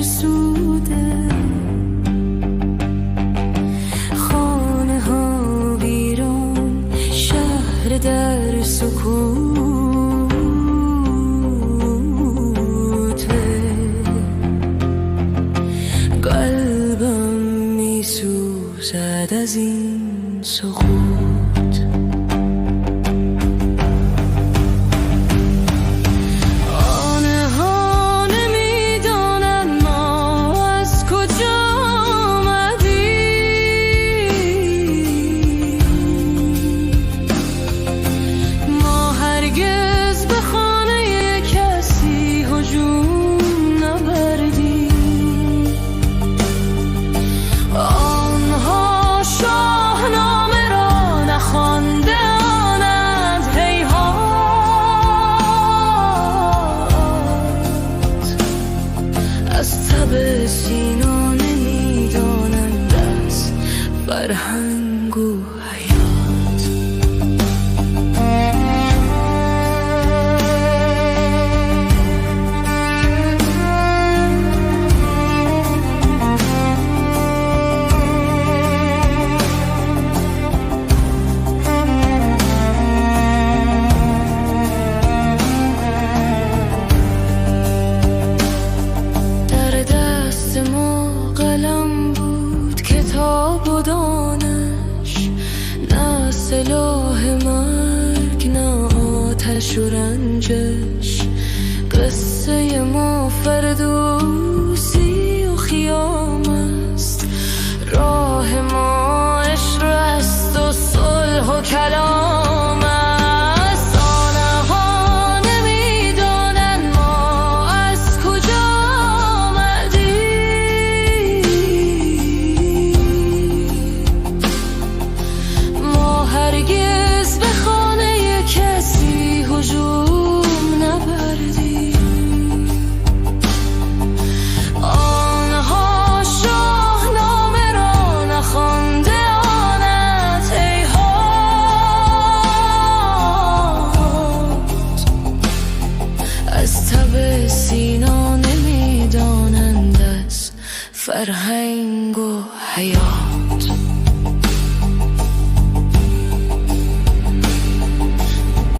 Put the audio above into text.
فرسوده، خانه ها ویران، شهر در سکوت. قلبم می سوزد از این سقوط. آنها نمیدانند ما از کجا آمدیم. ما هرگز به خانه کسی هجوم نبردیم. آنها شاهنامه را نخوانده آنند، هیهات. از تب سینا نمیدانند، از فرهنگ و حیات. در دست ما قلم بود، کتاب و دانش، نه سلاح مرگ، نه آتش و رنجش. قصه ما فردوسی و خیام است، راه ما عشق است و صلح و کلام است. آنها نمیدانند ما از کجا آمدیم. ما هرگز به خانه کسی هجوم نبردیم. آنها شاهنامه را نخوانده آنند، هیهات. از تب سینا نمیدانند، از فرهنگ